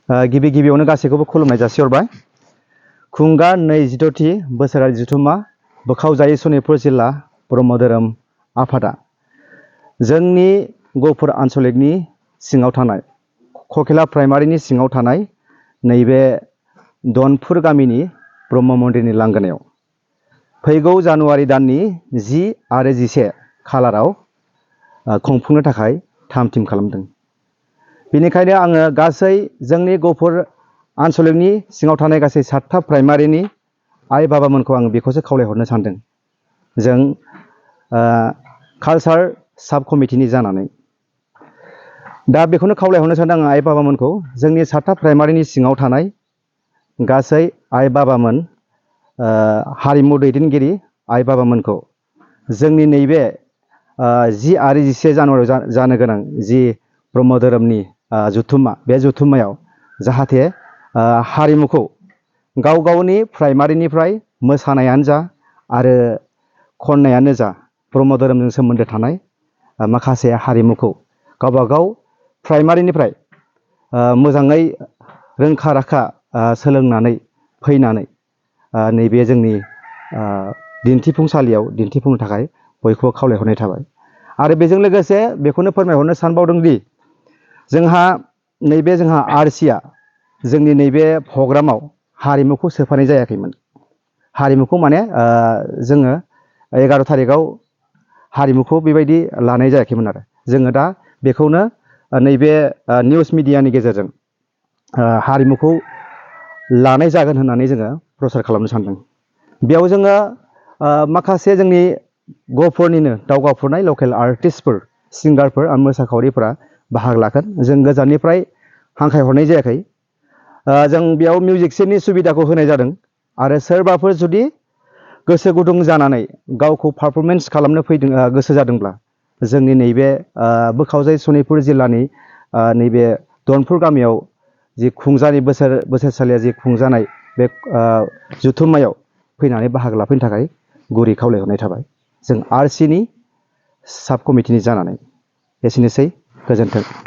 गिबि गिबियावनो गासैखौबो खुलुमनाय जासिहरबाय। खुंगा 26थि बोसोरारि जथुम्मा बोखावजायै सनितपुर जिल्ला ब्रह्म धोरोम आफादा जोंनि गहपुर आन्सलिकनि सिङाव थानाय खखेला प्राइमारिनि सिङाव थानाय नैबे दनपुर गामिनि ब्रह्म मन्दिरनि लांगोनायाव फैगौ जानुवारि दाननि 10 आरो 11 खालाराव खुंफुंनो थाखाय थाम थिम खालामदों। बेनिखायनो आङो गासै जोंनि गहपुर आन्सलिकनि सिङाव थानाय गासै 7था प्राइमारिनि आइ बाबामोनखौ आं बेखौसो खावलायहरनो सानदों। जों कालचार साब कमिटिनि जानानै दा बेखौनो खावलायहरनो सानदों आं आइ बाबामोनखौ, जोंनि 7था प्राइमारिनि सिङाव थानाय गासै आइ बाबामोन, हारिमु दैदेनगिरि आइ बाबामोनखौ जोंनि नैबे 10 आरो 11 जानुवारियाव जानो गोनां जि ब्रह्म धोरोमनि जथुम्मा, बे जथुम्मायाव जाहाथे हारिमुखौ गाव गावनि प्राइमारिनिफ्राय मोसानायानो जा आरो खन्नायानो जा ब्रह्म धोरोमजों सोमोन्दो थानाय माखासे हारिमुखौ गावबागाव प्राइमारिनिफ्राय मोजाङै रोंखा राखा सोलोंनानै फैनानै नैबे जोंनि दिन्थिफुंसालियाव दिन्थिफुंनो थाखाय बयखौबो खावलायहरनाय थाबाय। आरो बेजों लोगोसे बेखौनो फोरमायहरनो सानबावदों दि जोंहा आरसिआ जोंनि नैबे प्रग्रामाव हारिमुखौ सोफानाय जायाखैमोन। हारिमुखौ माने जोङो 11 थारिखआव हारिमुखौ बेबायदि लानाय जायाखैमोन आरो जोङो दा बेखौनो नैबे निउस मिडियानि गेजेरजों हारिमुखौ लानाय जागोन होननानै जोङो प्रसार खालामनो सानदों। बेयाव जोङो माखासे जोंनि गहपुरनिनो दावगाफुनाय लकेल आर्टिस्टफोर, सिंगारफोर आरो मोसाखावरिफोरा बाहागो लागोन। जों गोजाननिफ्राय हांख्रायहरनाय जायाखै। जों बेयाव मिउजिक सेटनि सुबिदाखौ होनाय जादों आरो सोरबाफोर जुदि गोसो गुदुं जानानै गावखौ पारफरमेन्स खालामनो फैदों गोसो जादोंब्ला जोंनि नैबे बोखावजायै सनितपुर जिल्लानि नैबे दनपुर गामियाव जि खुंजानाय बोसोरसालिया जि खुंजानाय बे जथुम्मायाव फैनानै बाहागो लाफैनो थाखाय गुरै खावलायहरनाय थाबाय जों आरसिनि साब कमिटिनि जानानै। एसेनोसै, गोजोन्थों।